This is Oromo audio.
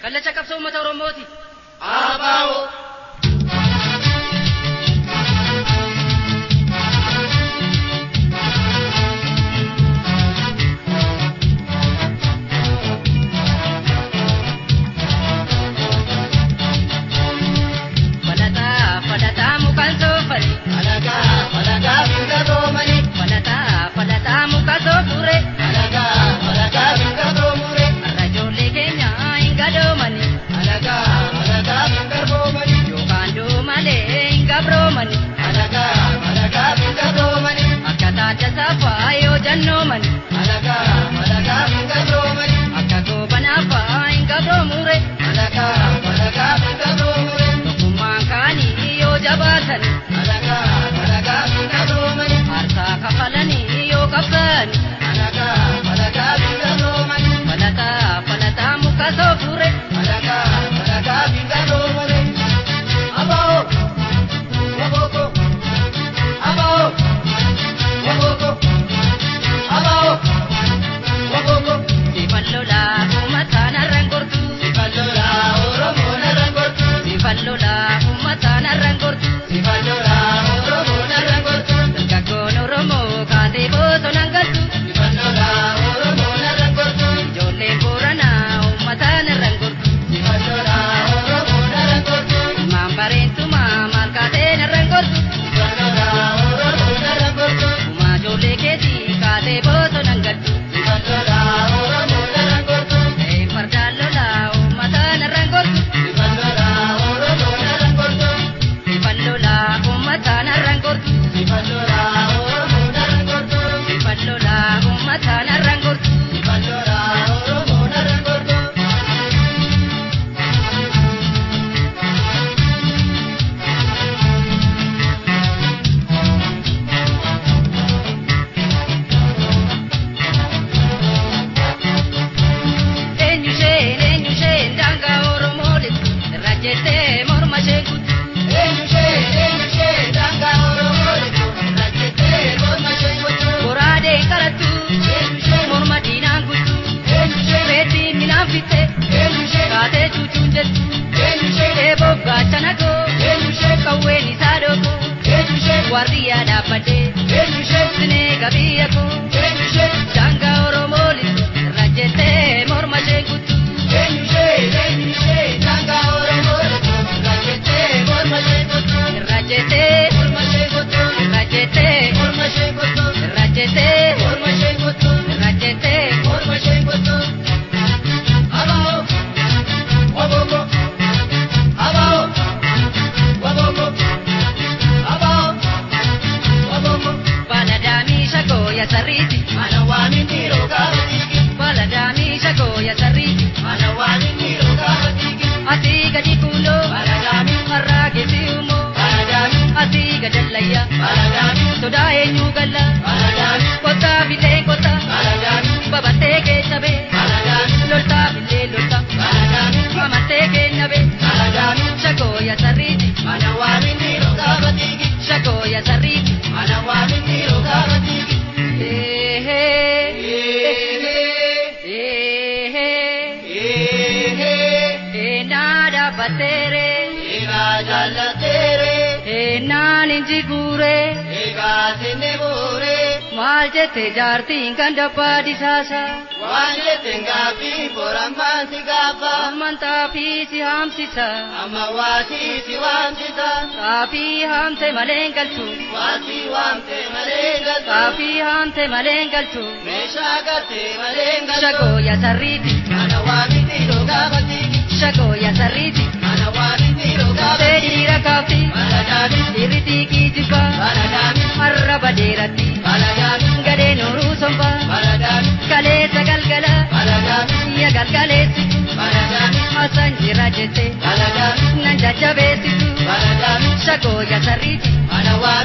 Kallacha qabsoo uummata Oromooti. ABO. Falataa falataa mukaan soofani. Alagaa alagaa binga roomani. Falataa falataa muka soofure. Alagaa alagaa binga roomure. Har'a ijoollee keenya hin gadoomani. Alagaa alagaa binga roomani. Yookaan doomalee hin gabroomani. Alagaa alagaa binga roomani. Akka taata saafaa yoo jannoomani. Alagaa alagaa binga roomani. Akka goobanaafaa hin gabroomure. Alagaa alagaa binga roomure. Tokkummaan kaanii yoo jabaatani. Alagaa alagaa binga roomani. Aarsaa kafalanii yoo qabsani. Alagaa alagaa binga roomani. Falataa falataa muka soofure. Alagaa alagaa binga roomani. ABO. Waboko. ABO. Waboko. ABO. Waboko. Sifan lolaa uummataan har'aan gortu. Sifan lolaa Oromoon har'aan gortu. Sifan lolaa uummataan har'aan gortu. Sifan lolaa Oromoon har'aan gortu. Dargaggoon Oromoo kaatee bosonaan galtu. Sifan lolaa Oromoon har'aan gortu. Ijoolleen Booranaa uummataan har'aan gortu. Sifan lolaa Oromoon har'aan gortu. Ilmaan bareentumaa maal kaateen har'aan gortu. Sifan lolaa Oromoon har'aan gortu. Uumaa ijoollee keetii kaatee bosonaan galtu. Sifan lolaa Oromoon har'aan gortu. Ta'ee fardaan lolaa uummataan har'aan gortu. Sifan lolaa Oromoon har'aan gortu. Sifan lolaa uummataan har'aan gortu. Sifan lolaa Oromoon har'aan gortu. Sifan lolaa uummataan har'aan gortu. Sifan lolaa Oromoon har'aan gortu. Eenyu isheen eenyu isheen daangaa Oromoo lixu irra jettee morma isheen kuttu. Eenyu ishee eenyu ishee daangaa Oromoo lixu irra jettee morma isheen kuttu. Goraadeen qarattu Eenyu ishee morma diinaan kuttu. eenyu ishee Reettiin minaan fitte eenyu ishee kaatee cuucuun jettu. eenyu ishee Eeboof gaachana koo eenyu ishee qawween isaa dhookoo eenyu ishee waardiyyaa dhaabbadhee eenyu ishee sinee gabiyya koo eenyu ishee daangaa Oromoo lixu irra jettee morma isheen kuttu. eenyu ishee eenyu ishee daangaa Oromoo lixu irra jettee morma isheen kuttu. Irra jettee Morma isheen kuttu. irra jettee Morma isheen kuttu. irra jettee Morma isheen kuttu. irra jettee. Morma isheen kuttu. ABO. Waboko. ABO. Waboko. ABO. Waboko. Baladaamii shagoo ya sarriiti. Mana waamin dhiiroo gaafa dhiigi. Baladaamii shagoo ya sarriiti. Mana waamin dhiiroo gaafa dhiigi. Asii gadi kuuloo Baladaamii. har'aa geessi uumoo. Baladaamii. Asii gadallayya Baladaamii. sodaa eenyu galla. Baladaamii. Kottaa fillee kottaa Baladaamii. babattee keessa bee. Baladaamii. Loltaa fillee loltaa Baladaamii. amattee kenna bee. Baladaamii. Shagoo ya sarriiti. Mana waamin dhiiroo gaafa dhiigi. Shagoo ya sarriiti. Mana waamin dhiiroo gaafa dhiigi. Eehee Eehee. eehee Eehee. eenaa dhaabbatteere Egaa jaallateere. eenaan injiguure. Egaa sinni buure. Maal jette jaartiin kan dabbaa disaasa. Waan jetteen gaaffii borammaan si gaafa. Amman xaafii si haamsisa. Amma waasii si waamsisa. Xaafii haamte malee hin galchu. Waasii waamte malee hin galtu. Xaafii haamte malee hin galchu. Meeshaa galtee malee hin galtu. Shagoo ya sarriiti. Mana waamiti gaafa dhiigi. Shagoo ya sarriiti. Mana waamiti gaafa Tee dhiigi. dhiira kaafti. Baladaami. Dhiirri xiiqii jibbaa. Baladaami. Arraba dheeratti. Baladaami. Gadheen horuu sombaa. Baladaami. Kaleessa galgala. Baladaami. Ya galgaleessitu. Baladaami. Hasan jira jette. Baladaami. Nan jajjabeessitu. Baladaami. Shagoo ya sarriiti. Mana waamiti.